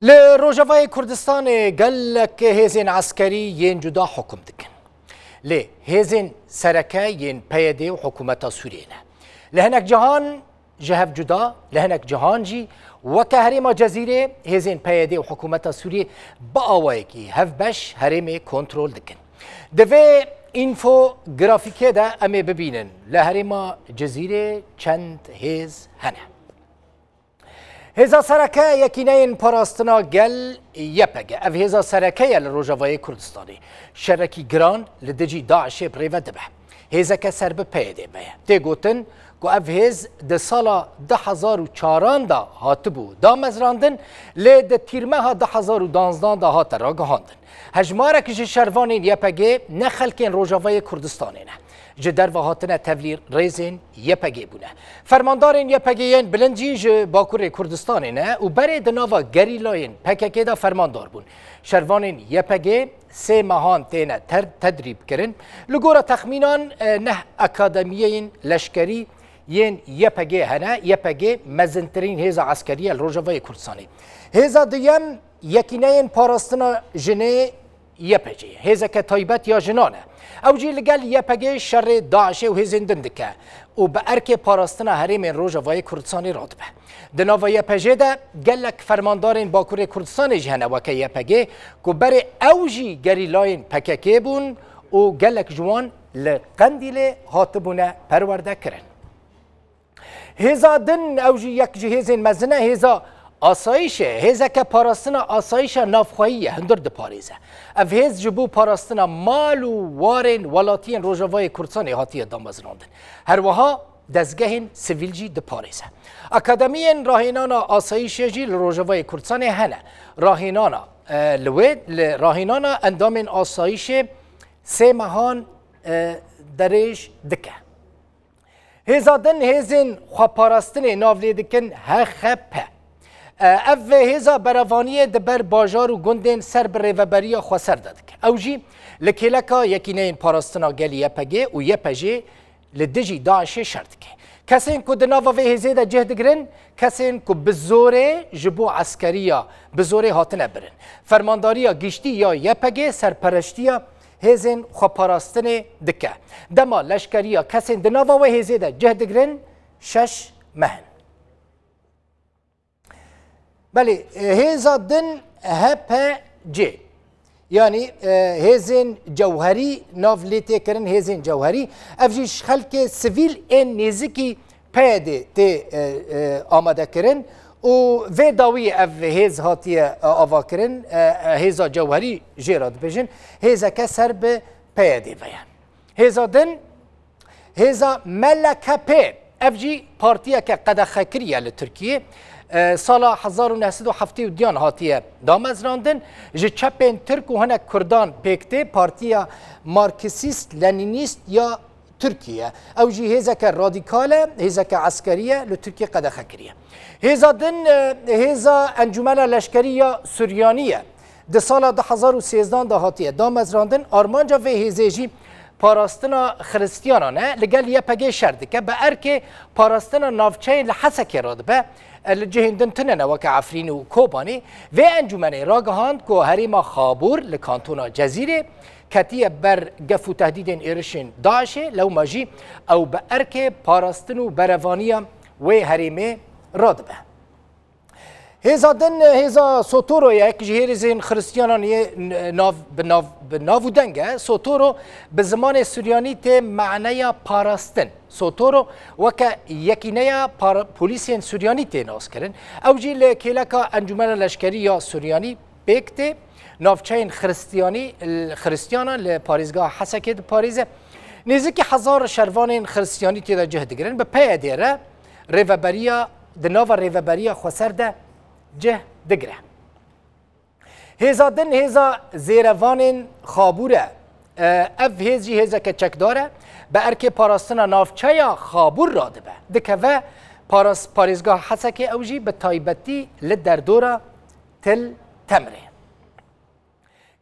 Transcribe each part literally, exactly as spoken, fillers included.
Li Rojavayê Kurdistanê gelek hêzên eskerî yên cuda hukum dikin. Lê hêzên sereke yên P Y D û hikûmeta Sûriyê ne. Li hinek cihan ji hev cuda, li hinek cihan jî weke herêma Cezîrê hêzên P Y D û hikûmeta Sûriyê bi awayekî hevbeş herêmê kontrol dikin. Di vê înfografîkê de em ê bibînin li herêma Cizîrê çend hêz hene. Hêza sereke Yekîneyên Parastina Gel, Y P G. Ev hêza sereke ye li Rojavayê Kurdistanê. Şerekî giran li dijî DAIŞê bi rê ve dibe. Hêzeke ser bi P Y D ve ye. Tê gotin ku ev hêz di sala du hezar û çaran de hatibû damezrandin, lê di tîrmeha du hezar û danzdan de hate ragihandin. Hejmarek ji şervanên Y P G ne xelkên Rojavayê Kurdistanê ne. Ji derve hatine tevlî rêzên Y P G bûne. Fermandarên Y P G yên bilind jî ji Bakurê Kurdistanê ne û berê di nava gerîlayên P K K de fermandar bûn. Şervanên Y P G sê mehan têne ter-, tedrîb kirin. Li gora texmînan, e, neh akademiyeyên leşkerî yên Y P G hene. Y P G mezintirîn hêza eskerî ye li Rojavayê Kurdistanê. Hêza duyem Yekîneyên Parastina Jinê, Y P J, hêzeke taybet ya jinan e. Ew jî li gel Y P G şerê DAIŞê û hêzên din dike û bi erkê parastina herêmên Rojavayê Kurdistanê radibe. Di nava Y P J de gelek fermandarên Bakurê Kurdistanê jî hene weke Y P G ku berê ew jî gerîlayên P K K bûn û gelek ji wan li Qendîlê hatibûne perwerdekirin. Hêza din, ew jî yek ji hêzên mezin e, hêza asayîş e. Hêzeke parastina asayîşa navxweyî ye, hundir diparêze. Ev hêz ji bo parastina mal û warên welatiyên Rojavayê Kurdistanê hatiye damezrandin. Her wiha dezgehên sivîl jî diparêze. Akademiyên rahênana asayîşê jî li Rojavayê Kurdistanê hene. Rahênana, e, li wê, li rahênana endamên asayîşê sê mehan, e, derêj dike. Hêza din hêzên xweparastinê nav lê dikin H X P. E, ev hêza berevaniyê di ber bajar û gundên ser bi rêveberiya xweser de dike. Ew jî li kêleka Yekîneyên Parastina Gelî Y P G û Y P J li dijî DAIŞê şer dike. Kesên ku di nava vê hêzê de cih digirin, kesên ku bi zorê ji bo eskeriya, bi zorê hatine birin. Fermandariya Giştî ya Y P G serpereştiya hêzên xweparastinê dike. Dema leşkeriya kesên di nava wê hêzê de cih digirin şeş meh in. Belê, e, hêza din H P C, yanî, e, hêzên cewherî nav lê tê kirin, hêzên cewherî. Ev jî ji xelkê sivîl ên nêzikî P Y D tê, e, e, amadekirin û vê dawiyê ev hêz hatiye, e, avakirin, e, e, hêza cewherî jê re dibêjin, hêzeke ser bi P Y D ve ye. Hêza din, hêza M L K P, ev jî partiyeke qedexekirî ye li Tirkiyê. E, sala hezar û neh sed û heftê û duyan hatiye damezrandin, ji çepên Tirk û hinek Kurdan pêk tê, partiya Marksîst-Lenînîst ya Tirkiyê ye. Ew jî hêzeke radîkal e, hêzeke eskerî ye, li Tirkiyê qedexe kiriye. Hêza din, e, hêza Encûmena Leşkerî ya Suryanî ye. Di sala du hezar û sêzdan de hatiye damezrandin. Armanca vê hêzê jî parastina Xiristiyanan e. Li gel Y P G şer dike. Bi erkê parastina navçeyên li Hesekê radibe. E, li cihên din tune ne weke Efrîn û Kobanê. Vê encûmenê ragihand ku herêma Xabûr li kantona Cezîrê ketiye ber gef û tehdîdên êrişên DAIŞê, lewma jî ew bi erkê parastin û berevaniya wê herêmê radibe. Hêza din, hêza Sotoro ye, yek ji hêzên Xiristiyanan yê n-, nav, bi nav, bi nav û deng e. Sotoro bi zimanê Suryanî tê maneya parastin. Sotoro weke yekîneya para-, polîsên Suryanî tê naskirin. Ew jî li kêleka Encûmena Leşkerî ya Suryanî pêk tê. Navçeyên Xiristiyanî, Xiristiyana li parêzgeha Hesekê diparêze. Nêzîkî hezar şervanên Xiristiyanî tê de cih digirin. Bi P Y D re rêveberiya, di nava rêveberiya xweser de cih digire. Hêza din hêza Zêrevanên Xabûr e. E, ev hêz jî hêzeke çekdar e. Bi erkê parastina navçeya Xabûr radibe. Dikeve paras-, parêzgeha Hesekê, ew jî bi taybetî li derdora Til Temrê.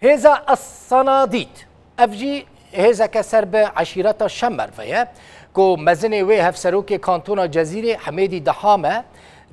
Hêza Esanadît. Ev jî hêzeke ser bi eşîreta Şemer ve ye, ku mezinê wê hevserokê kantona Cezîrê Hemêdî Deham e.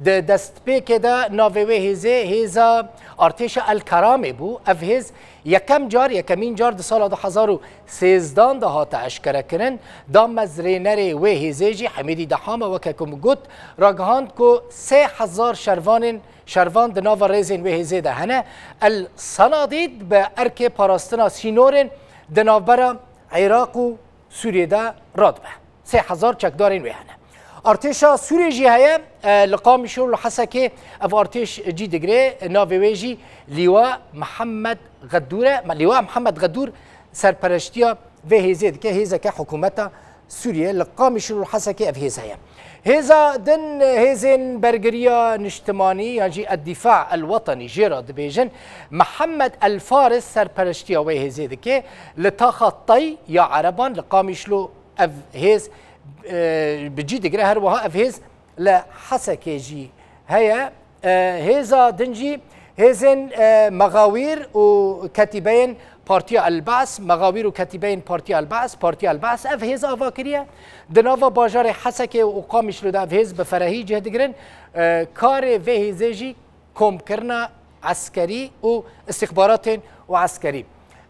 Di destpêkê de navê wê hêzê hêza Artêşa El Karamê bû. Ev hêz yekem car, yekemîn car di sala du hezar û sêzdan de hate eşkerekirin. Damezrênerê wê hêzê jî Hemîdî Dehame, weke ku min got, ragihand ku sê hezar şervanên, şervan di nava rêzên wê hêzê de hene. El Sanadîd bi erkê parastina sînorên di navbera Iraq û Sûriyê de radibe. Sê hezar çekdarên wê hene. Artêşa Sûriyê jî heye, e, li Qamişlo, li Hesekê ev artêş cî digire. Navê wê jî Lîwa Mihemed Xedûr e. Me-, Lîwa Mihemed Xedûr serpereştiya vê hêzê dike, hêzeke hikûmeta Sûriyê. Li Qamişlo, li Hesekê ev hêz heye. Hêza din, hêzên bergiriya niştimanî yan jî Eddîfa El Wetenî jê re dibêjin. Mihemed El Faris serpereştiya wê hêzê dike. Li taxa Tay ya Ereban li Qamişlo ev hêz, e, bi cî digire. Her wiha ev hêz li Hesekê jî heye. E, hêza din jî hêzên, e, Mexawîr û ketîbeyên Partiya El Ba's, Mexawîr û ketîbeyên Partiya El Ba's, Partiya El Ba's ev hêz ava kiriye. Di nava bajarê Hesekê û Qamişlo de ev hêz bi ferehî cih digirin. E, karê vê hêzê jî komkirina eskerî û istixbaratên û eskerî.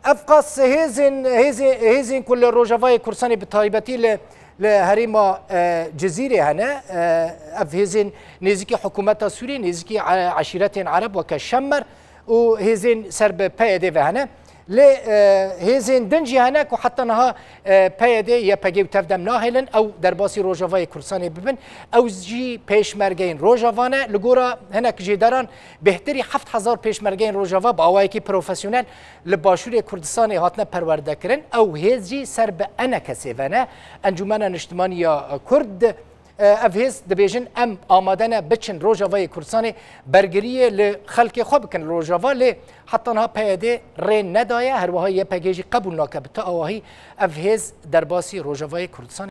Ev qas hêzên, hêzê-, hêzên ku li Rojavayê Kurdistanê bi taybetî li, li herêma, e, Cizîrê hene, e, ev hêzên nêzîkî hikûmeta Sûriyê, nêzîkî e-, eşîretên Ereb weke Şemmer û hêzên ser bi P Y D ve hene. Lê, e, hêzên din jî hene ku heta niha, e, P Y D, Y P G û Tevdem nahêlin ew derbasî Rojavayê Kurdistanê bibin. Ew jî pêşmergeyên Rojava ne. Li gora hinek jêderan bêhtirî heft hezar pêşmergeyên Rojava bi awayekî profesyonel li Başûrê Kurdistanê hatine perwerdekirin. Ew hêz jî ser bi E N K'ê ve ne. Encûmena Niştimanî ya Kurd, e, ev hêz dibêjin, em amade ne biçin Rojavayê Kurdistanê bergiriyê li xelkê xwe bikin li Rojava, lê heta niha P Y D rê nedaye, her wiha Y P G jî qebûl nake bi ti awahî ev hêz derbasî Rojavayê Kurdistanê.